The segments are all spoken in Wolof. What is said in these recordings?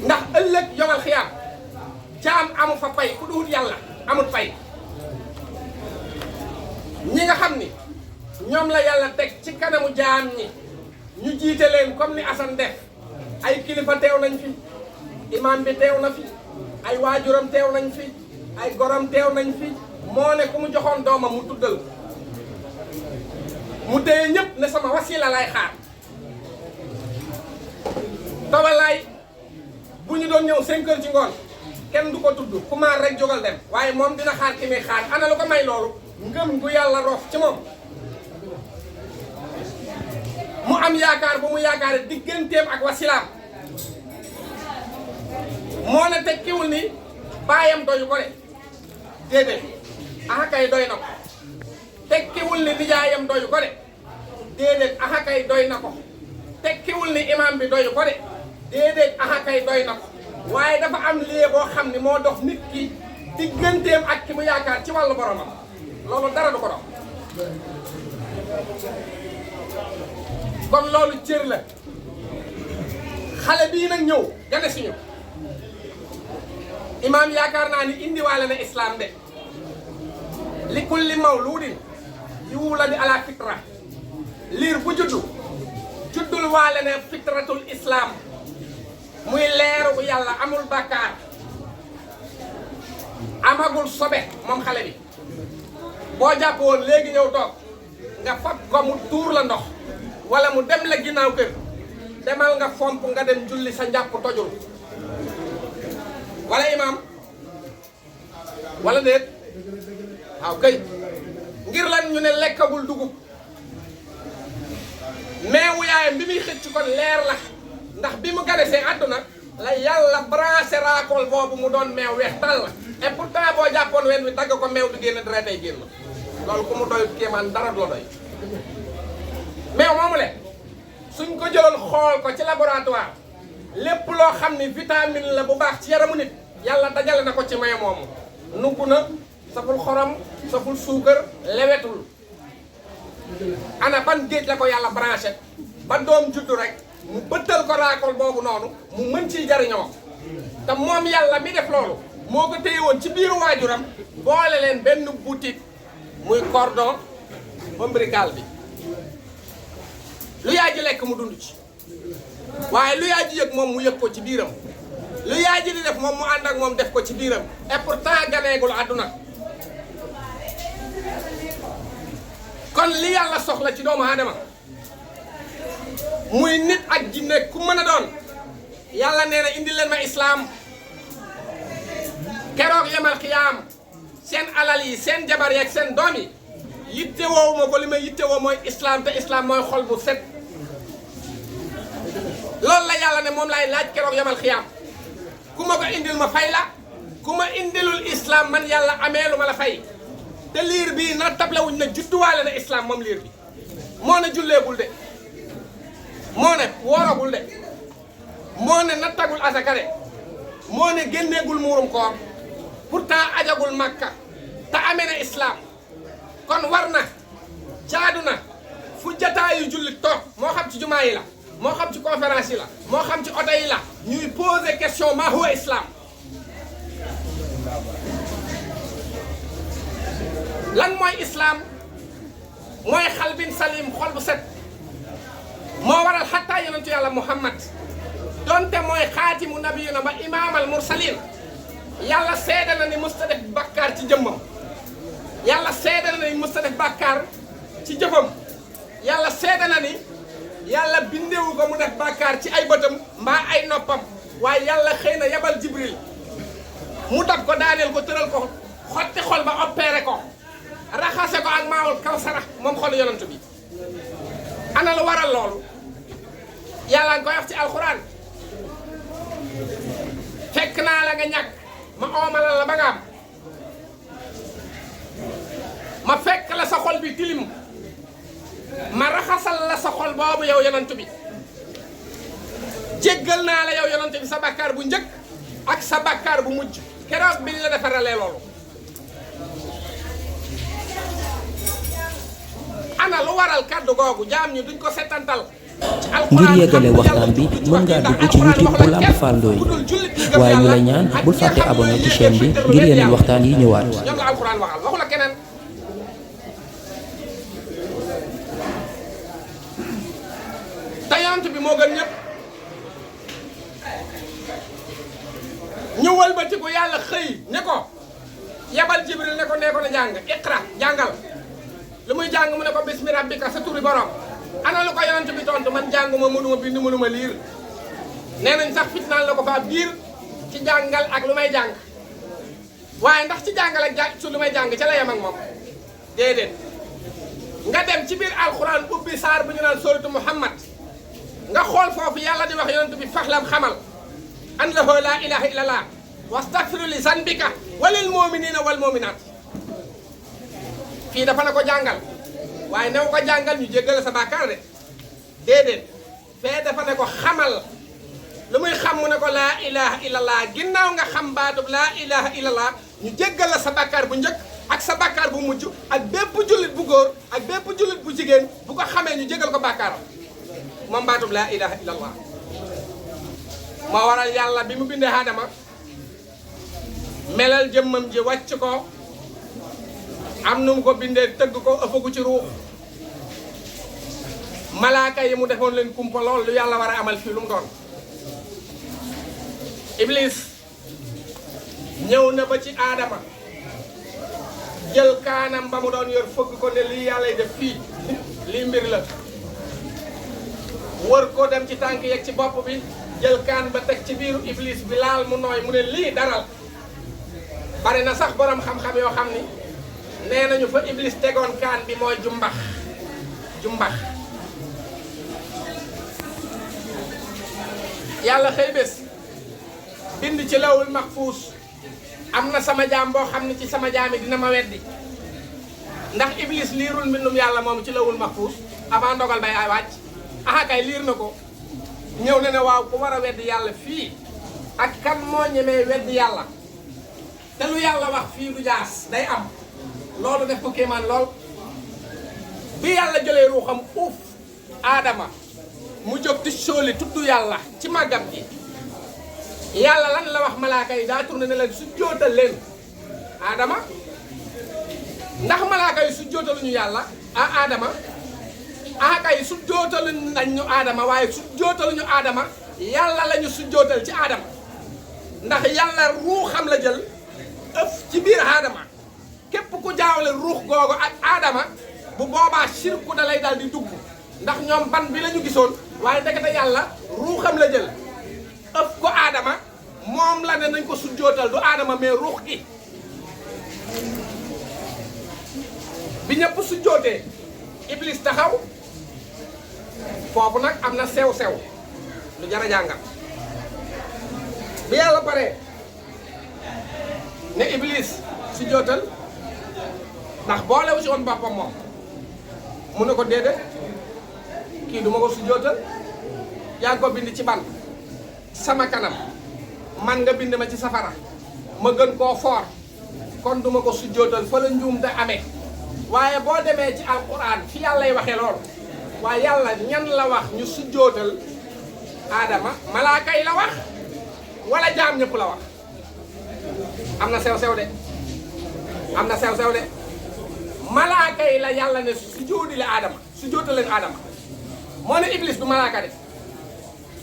ndax ëllëg yomal xiyaam jaam amu fa pay ku duhut yàlla amut pay. ñi nga xam ni ñoom la yàlla teg ci kanamu jaam ñi ñu jiite leen comme ni Assane def ay kilifa teew nañ fi imam bi teew na fi ay waajuram teew nañ fi ay goram teew nañ fi moo ne ku mu joxoon doomam mu tuddal mu téye ñëpp ne sama wasila lay xaar tawalaay bu ñu doon ñëw 5 heures ci ngoon kenn du ko tudd ku maar rek jógal dem waaye moom dina xaar ki muy xaar ana lu ko may loolu ngëm gu yàlla roof ci moom mu am yaakaar bu mu yaakaare digganteem ak wasilaam moo ne tekkiwul ni baayam doyu ko de déedéet axakay doy na ko tekkiwul ni nijaayam doyu ko de déedéet axakay doy na ko tekkiwul ni imam bi doyu ko de déedéet axakay doy na ko waaye dafa am lie boo xam ni moo dox nit ki digganteem ak ki mu yaakaar ci wàllu boromam loolu dara du ko dox kon loolu cër la xale bii nag ñëw gane si ñu imaam yaakaar naa ni indiwaale na islam de li kulli mawludin yuuladu ala fitra liir bu juddul waale ne fitratul islam muy leeru bu yàlla amul bàkkaar amagul sobe moom xale bi boo jàpp woon léegi ñëw toog nga fab ko mu tuur la ndox wala mu dem la ginnaaw kër demal nga fomp nga dem julli sa njàpp tojul wala imaam wala déet waaw kay ngir lan ñu ne lekkagul dugub meewu yaayam bi muy xëcc kon leer la ndax bi mu ganesee àdduna la yàlla branché raakool boobu mu doon meew weex tàll et pourtant boo jàppoon wen wi dagg ko meew du génn dara tey génn loolu ku mu doy kéemaan dara du la doy meew moomu le suñ ko jëloon xool ko ci laboratoire lépp loo xam ni vitamine la bu baax ci yaramu nit yàlla dajale na ko ci meew moomu nugg na saful xorom saful suukar lewetul ana ban géej la ko yàlla branché ba doom juddu rek mu bëttal ko raakol boobu noonu mu mën ciy jariñoo te moom yàlla mi def loolu moo ko téye woon ci biiru waajuram boole leen benn boutique muy cordon ombilical bi lu yaay ji lekk mu dund ci waaye lu yaay ji yëg moom mu yëg ko ci biiram lu yaay ji di def moom mu ànd ak moom def ko ci biiram et pourtant ganeegul àdduna kon li yàlla soxla ci doomu aadama muy nit ak jinne ku mën a doon yàlla nee na indi leen ma islaam keroog yemal xiyaam seen alal yi seen jabar yeeg seen doom yi yitte woowu ma ko li may yitte woo mooy islaam te islaam mooy xol bu set loolu la yàlla ne moom lay laaj keroog yemal xiyaam ku ma ko indil ma fay la ku ma indilul islaam man yàlla amee lu ma la fay te liir bii na tablewuñ na judduwaale na islaam moom liir bi moo ne julleegul de moo ne wooragul de moo ne nattagul asaka de moo ne génneegul muurum koor pourtant ajagul makka te amee na islaam kon war na jaadu na fu jataayu jullit toog moo xam ci jumaa yi la moo xam ci conférence yi la moo xam ci oto yi la ñuy poser question ma huwa islam lan mooy islam mooy xalbin salim xol bu set moo waral xattaa yonentu yàlla muhammad donte mooy xaatimu nabiyuna ba imaamal mursalin yàlla seede na ni musta def bàkkaar ci jëmmam yàlla seede na ni musta def bàkkaar ci jëfam yàlla seede na ni yàlla bindewu ko mu def bàkkaar ci ay bëtam mbaa ay noppam waaye yàlla xëy na yabal jibril mu dab ko daaneel ko tëral ko xotti xol ba opéré ko raxase ko ak maawul kawsara moom xolu yonent bi ana lu waral loolu yàlla nga koy wax ci alxuraan fekk naa la nga ñàkk ma oomalal la ba nga am ma fekk la sa xol bi tilim ma raxasal la sa xol boobu yow yonent bi jéggal naa la yow yonent bi sa bàkkaar bu njëkk ak sa bàkkaar bu mujj keroog biñ la defaralee loolu ana lu waral kàddu googu jaam ñi duñ ko settantal ngir yeggale waxtaan bi mën ngaa dugg ci YouTube bu Lamp Fall Ndoye waaye ñu lay ñaan bul fàtte abonné ci chaîne bi ngir yeneen waxtaan yi ñëwaat. ñoom la alxuraan waxal waxu la keneen te yonent bi moo gën ñëpp ñu wëlbatiku yàlla xëy ne ko yabal Jibril ne ko na jàng iqra jàngal lu muy jàng mu ne ko bismi rabbika sa turi borom ana lu ko yonent bi tontu man jànguma mënuma bind mënuma liir nee nañ sax fitnaan la ko faa biir ci jàngal ak lu may jàng waaye ndax ci jàngal ak su lu may jàng ca la yem ak moom déedéet nga dem ci biir alxuraan ubbi saar bu ñu naan suratu Muhammad nga xool foofu yàlla di wax yonent bi faxlam xamal an lahu laa ilaha illallah wastaghfiru li zanbika walil muminina wal muminat fii dafa na ko jàngal waaye new ko jàngal ñu jéggale sa bàkkaar de déedéet fee dafa ne ko xamal lu muy xam mu ne ko laa ilaha illallah ginnaaw nga xam baatub laa ilaha illallah ñu jéggal la sa bàkkaar bu njëkk ak sa bàkkaar bu mujj ak bépp jullit bu góor ak bépp jullit bu jigéen bu ko xamee ñu jéggal ko bàkkaaram moom baatub laa ilaha illallah moo waral yàlla bi mu bindee Aadama melal jëmmam ji wàcc ko am nu mu ko bindee tëgg ko ëppagu ci ruux malaaka yi mu defoon leen kumpa lool lu yàlla war a amal fii lu mu doon Iblis ñëw na ba ci Aadama jël kaanam ba mu doon yor fëgg ko ne lii yàllay def fii lii mbir la wër ko dem ci tànk yeeg ci bopp bi jël kaan ba teg ci biiru Iblis bi laal mu nooy mu ne lii daral bari na sax borom xam-xam yoo xam ni nee nañu fa Iblis tegoon kaan bi mooy jumbax yàlla xëy bés bind ci lawul maxfuus am na sama jaam boo xam ne ci sama jaam yi dina ma weddi ndax Iblis liirul mbindum yàlla moom ci lawul maxfuus avant ndogal bay ay wàcc aha kay liir na ko ñëw na ne waaw ku war a weddi yàlla fii ak kan moo ñemee weddi yàlla te lu yàlla wax fii du jaas day am loolu def ko kéemaan lool bi yàlla jëlee ruuxam uuf Aadama mu jóg di sóoli tudd yàlla ci màggam gi yàlla lan la wax malaaka yi daa tourné ne leen su jootal leen Aadama ndax malaaka yi su jootaluñu yàlla Aadama kay su jootaluñu nañ ñu Aadama waaye su jootaluñu Aadama yàlla lañu su jootal ci Aadama ndax yàlla ruuxam la jël ëf ci biir Aadama képp ku jaawle ruux googu ak Aadama bu boobaa sirku da lay daal di dugg ndax ñoom ban bi la ñu gisoon waaye ndekete yàlla ruuxam la jël ëf ko Aadama moom la ne nañ ko sujjootal du Aadama mais ruux gi bi ñëpp sujjootee Iblis taxaw foofu nag am na sew-sew lu jar a jàngal bi yàlla pare ne Iblis sujjootal ndax boolewu ci woon boppam moom mu ne ko déedéet kii duma ko sujjootal yaa ngi ko bind ci ban sama kanam man nga bind ma ci safara ma gën koo foor kon duma ko sujjootal fa la njuum te amee waaye boo demee ci alquran fi yàlla y waxee loolu waaye yàlla ñan la wax ñu sujjootal Aadama malaaka yi la wax wala jaam ñëpp la wax am na sew-sew de am na sew-sew de malaaka yi la yàlla ne sujjoodi la Aadama sujjootal leen Aadama moo ne Iblis du malaaka de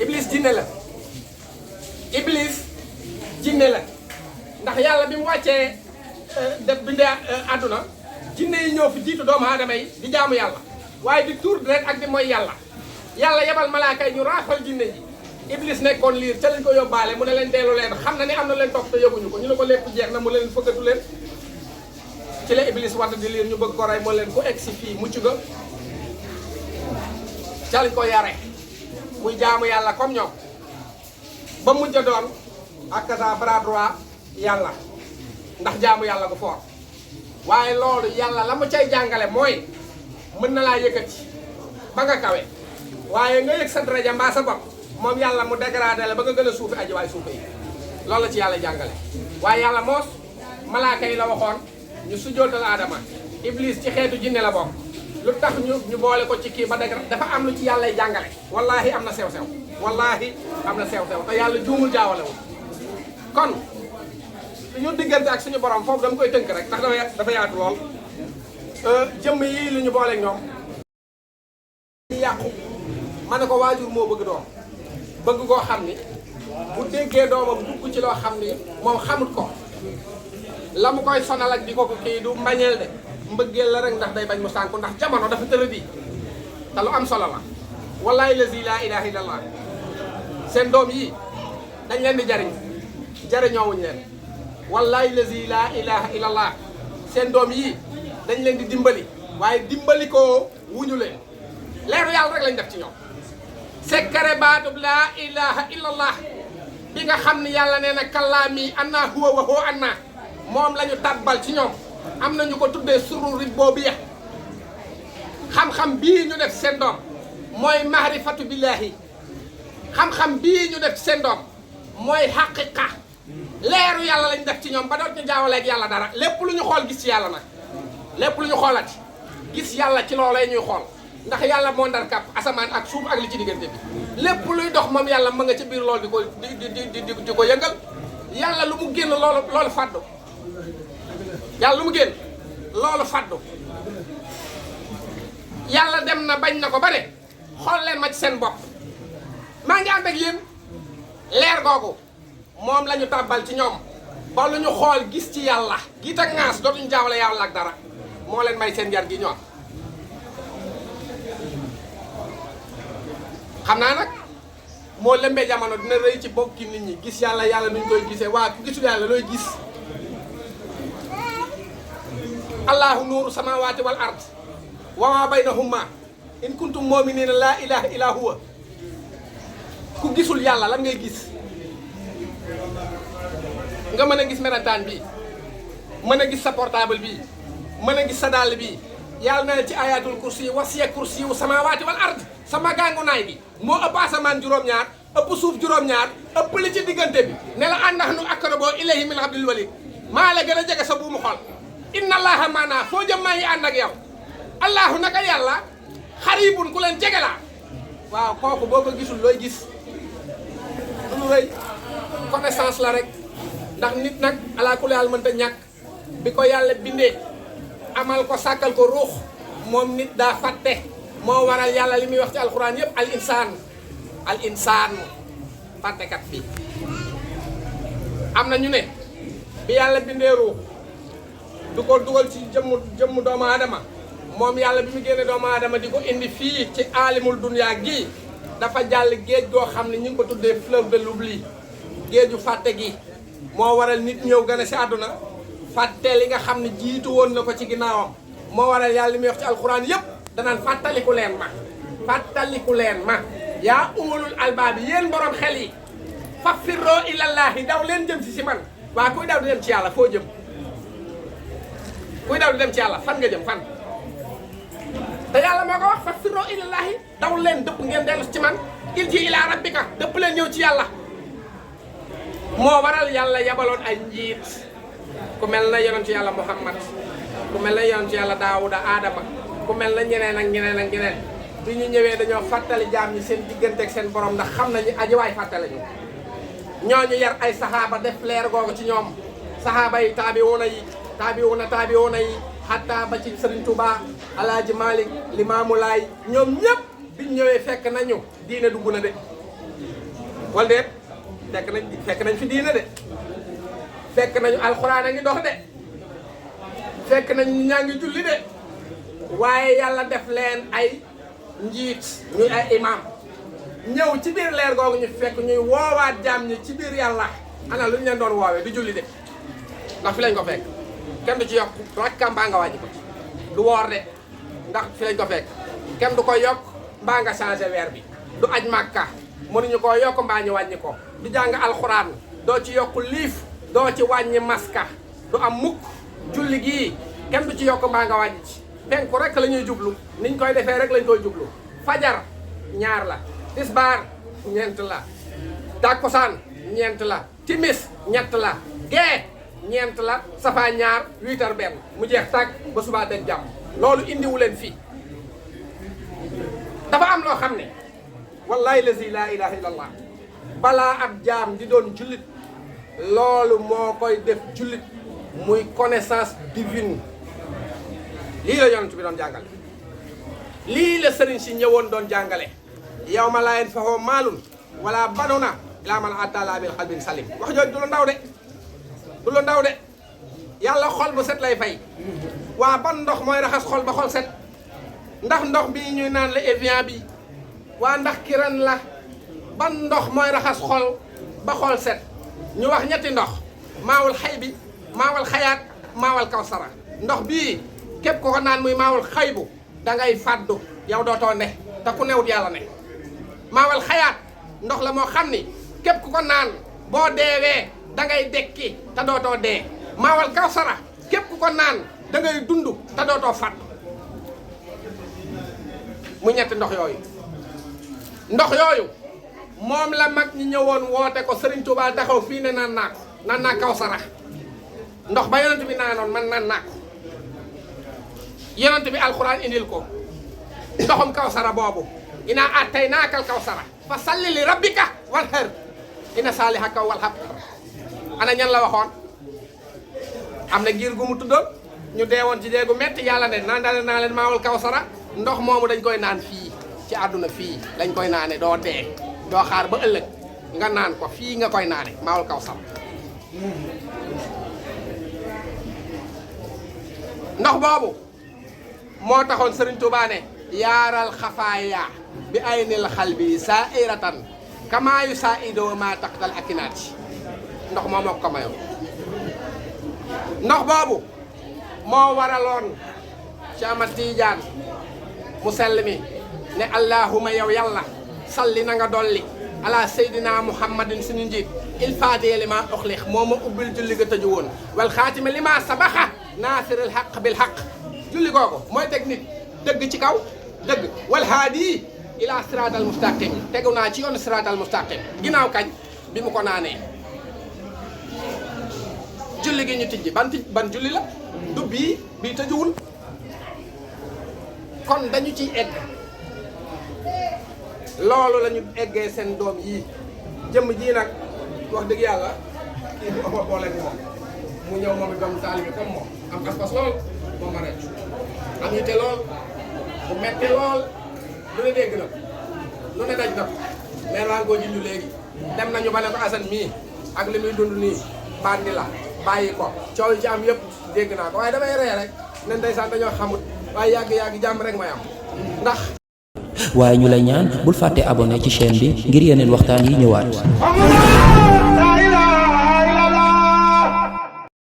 Iblis jinne la Iblis jinne la ndax yàlla bi mu wàccee def bindee àdduna jinne yi ñëw fi jiitu doomu aadama yi di jaamu yàlla waaye di tuur rek ak di mooy yàlla yàlla yebal malaaka yi ñu raafal jinne ji Iblis nekkoon liir ca lañ ko yóbbaale mu ne leen dellu leen xam na ni am na leen topp te yëguñu ko ñu ne ko lépp jeex na mu leen fëggatu leen ci la Iblis wadd di liir ñu bëgg ko rey moo leen ku egg si fii mucc nga ca lañ ko yare muy jaamu yàlla comme ñoom ba mujj a doon ak sa bras droit yàlla ndax jaamu yàlla gu fort waaye loolu yàlla la mu cay jàngale mooy mën na laa yëkkati ba nga kawe waaye nga yëg sa daraja mbaa sa bopp moom yàlla mu dégradé la ba nga gën a suufi aji waaye suufe yi loolu la ci yàlla jàngale waaye yàlla moos malaaka yi la waxoon ñu sujjootal Aadama Iblis ci xeetu jinne la bokk lu tax ñu boole ko ci kii ba dëgg dafa am lu ci yàlla jàngale wallahi am na sew-sew wallahi am na sew-sew te yàlla juumul jaawalewul kon ñu diggante ak suñu borom foofu dama koy tënk rek ndax dafa yaatu lool jëmm yii lu ñu boole ñoom ñu yàqu ma ne ko waajur moo bëgg doom bëgg koo xam ni bu déggee doomam dugg ci loo xam ni moom xamut ko la mu koy sonal ak di ko kii du mbañeel de mbëggeel la rek ndax day bañ mu sànku ndax jamono dafa tëradi te lu am solo la wallahi lazi laa ilaha illallah seen doom yi dañ leen di jariñ jariñoowuñ leen wallahi lazi laa ilaha illallah seen doom yi dañ leen di dimbali waaye dimbali ko wuñu leen leeru yàlla rek lañ def ci ñoom sekkare baatub laa ilaha illallah bi nga xam ni yàlla nee na kallaami anna huwa wa huwa anna moom la ñu tàbbal ci ñoom am na ñu ko tuddee suru rib boobu ya xam-xam bii ñu def seen doom mooy maarifatu billahi xam-xam bii ñu def seen doom mooy xaqiqa leeru yàlla lañ def ci ñoom ba doot ñu jaawaleeg yàlla dara lépp lu ñu xool gis ci yàlla nag lépp lu ñu xoolati gis yàlla ci loolee ñuy xool ndax yàlla moo ndar kàpp asamaan ak suuf ak li ci diggante bi lépp luy dox moom yàlla ma nga ci biir loolu di ko yëngal yàlla lu mu génn loolu fàddu yàlla lu mu génn loolu fàddu yàlla dem na bañ na ko ba ne xool leen ma ci seen bopp maa ngi ànd ak yéen leer googu moom la ñu tàbbal ci ñoom ba lu ñu xool gis ci yàlla giit ak ŋaas dootuñu jaawale yàlla ak dara moo leen may seen yar gi ñu am xam naa nag moo lëmbee jamono dina rëy ci bokki nit ñi gis yàlla yàlla nuñ koy gisee waa ku gisul yàlla looy gis allahu nuuru samawati wal ard wa ma baynahuma in kuntum mu'minina la ilaha illa huwa ku gisul yàlla lan ngay gis nga mën a gis melentaan bi mën a gis sa portable bi mën a gis sa dàll bi yàlla na ci ayatul kursi wasiya kursi wu samawati wal ard sama gàngu naay bi moo ëpp asamaan juróom-ñaar ëpp suuf juróom-ñaar ëpp li ci diggante bi ne la àndax nu aqraboo ilayhi min hablil warid maa la gën a jege sa buumu xol inna allaha maana foo jëm maa ngi ànd ak yow allahu naka yàlla xaribun ku leen jege laa waaw kooku boo ko gisul looy gis lu rëy connaissance la rek ndax nit nag alaa kulli haal mënta ñàkk bi ko yàlla bindee amal ko sàkkal ko ruux moom nit daa fàtte moo waral yàlla li muy wax ci alxuraan yëpp al insaan fàttekat bi am na ñu ne bi yàlla bindee ruux du ko dugal ci jëmmu doomu aadama moom yàlla bi mu génne doomu aadama di ko indi fii ci aalimul dunya gi dafa jàll géej goo xam ne ñu ngi ko tuddee fleuve de l'oubli géeju fàtte gi moo waral nit ñëw gën a si àdduna fàtte li nga xam ne jiitu woon na ko ci ginnaawam moo waral yàlla li muy wax ci alxuraan yëpp danaan fàttaliku leen ma yaa ulul albaab yéen borom xel yi fa firroo ilallaahi daw leen jëm si man waa kuy daw di dem ci yàlla foo jëm kuy daw di dem ci yàlla fan nga jëm fan te yàlla moo ko wax fa firroo ilallaahi daw leen dëpp ngeen dellu ci man irji ilaa rabbika dëpp leen ñëw ci yàlla moo waral yàlla yabaloon ay njiit ku mel na yonentu yàlla Muhammad ku mel na yonentu yàlla Daawuda Aadama ku mel na ñeneen ak ñeneen ak ñeneen bi ñu ñëwee dañoo fàttali jaam ñi seen diggante ak seen borom ndax xam nañu aji waay fàttali ñu ñooñu yar ay saxaaba def leer googu ci ñoom saxaaba yi taabiwuna yi xataa ba ci Sëriñ Tuubaa Alaaji Maalik Limaamu Laay ñoom ñëpp biñ ñëwee fekk nañu diine dugg na de wala déet fekk nañ fi diine de fekk nañu alxuraan a ngi dox de fekk nañu ñaa ngi julli de waaye yàlla def leen ay njiit ñuy ay imam ñëw ci biir leer googu ñu fekk ñuy woowaat jaam ñi ci biir yàlla ana lu ñu leen doon woowee du julli de ndax fi lañ ko fekk kenn du ci yokk rakkam mbaa nga wàññi ko du woor de ndax fi lañ ko fekk kenn du ko yokk mbaa nga changé weer bi du aj màkka mënuñu koo yokk mbaa ñu wàññi ko du jàng alxuraan doo ci yokk liif doo ci wàññi maska du am mukk julli gii kenn du ci yokk mbaa nga wàññi ci penku rek la ñuy jublu niñ koy defee rek lañ koy jublu fajar ñaar la tisbaar ñeent la takkusaan ñeent la timis ñett la gee ñeent la safa ñaar 8h benn mu jeex tàkk ba subaa den jàmm loolu indiwu leen fii dafa am loo xam ne wallahi lazi la ilaha illallah balaa ab jaam di doon jullit loolu moo koy def jullit muy connaissance divine. lii la yonent bi doon jàngale, lii la sëriñ si ñëwoon doon jàngale. yow ma laa yanfa'u maalun wala banuuna illaa man ataa Allaaha bi qalbin salim. wax jooju du lu ndaw de, du lu ndaw de. yàlla xol bu set lay fay. waa ban ndox mooy raxas xol ba xol set? ndax ndox bii ñuy naan la Evian bi, waa ndax Kirène la? ban ndox mooy raxas xol ba xol set? ñu wax ñetti ndox: maawul xay bi, maawul xayaat, maawal kawsara. ndox bii képp ko naan muy maawul xay bu da ngay fàddu, yow dootoo ne te ku newut yàlla ne. maawal xayaat ndox la moo xam ni képp ku ko naan boo deewee da ngay dekki te dootoo dee. maawal kawsara képp ku ko naan da ngay dund te dootoo fàddu. mu ñetti ndox yooyu. ndox yooyu moom la mag ñi ñëwoon woote ko Serigne Touba taxaw fii ne naan naa kawsara. ndox ba yonent bi naanoon man naan naa ko. yonent bi alxuraan indil ko ndoxum kawsara boobu. inaa ataynaakal kawsara fa salli li rabbika wanhar inna saalihaka wal abtar. ana ñan la waxoon? am na giir gu mu tuddoon ñu deewoon ci deegu metti yàlla ne naan dale naa leen maawul kawsara. ndox moomu dañ koy naan fii ci àdduna fii lañ koy naane, doo dee doo xaar ba ëllëg nga naan ko fii nga koy naane maawul kawsara. ndox boobu moo taxoon Serigne Touba ne yaaral xafaaya bi aynil xalbi saa iratan kamaayu saa idoo maa taqtal akinaati. ndox moo moo ko mayoon. ndox boobu moo waraloon ci Ahmad Tiijaan mu sell mi ne allahuma yow yàlla salli na nga dolli ala seydina muhammadin suñu njiit il faatee li ma uxlix moo ma ubbil julli ga tëju woon wal xaatime li ma sabaxa naasiril xaq bil xaq. julli googu mooy teg nit dëgg ci kaw dëgg wal haadi ila siraatal mustaqim tegu naa ci yoonu siraatal mustaqim. ginnaaw kañ? bi mu ko naanee. julli gi ñu tijji ban julli la? du bii tëjuwul. kon dañu ciy egg. loolu la ñu eggee seen doom yii. jëmm jii nag wax dëgg yàlla kii bu amoo boole moom mu ñëw moom it doom taalibe comme moom am pas-pas lool moom ma rëcc am yitte lool bu metti lool lu ne dégg na lu ne daj na mais waa ngoo jindu léegi dem nañu ba ne ko Assane mii ak li muy dund nii bandi la bàyyi ko coow yi ci am yëpp dégg naa ko waaye damay ree rek ne ndeysaan dañoo xamut waaye yàgg jàmm rek may am ndax. waaye ñu lay ñaan bul fàtte abonné ci chaîne bi ngir yeneen waxtaan yi ñëwaat.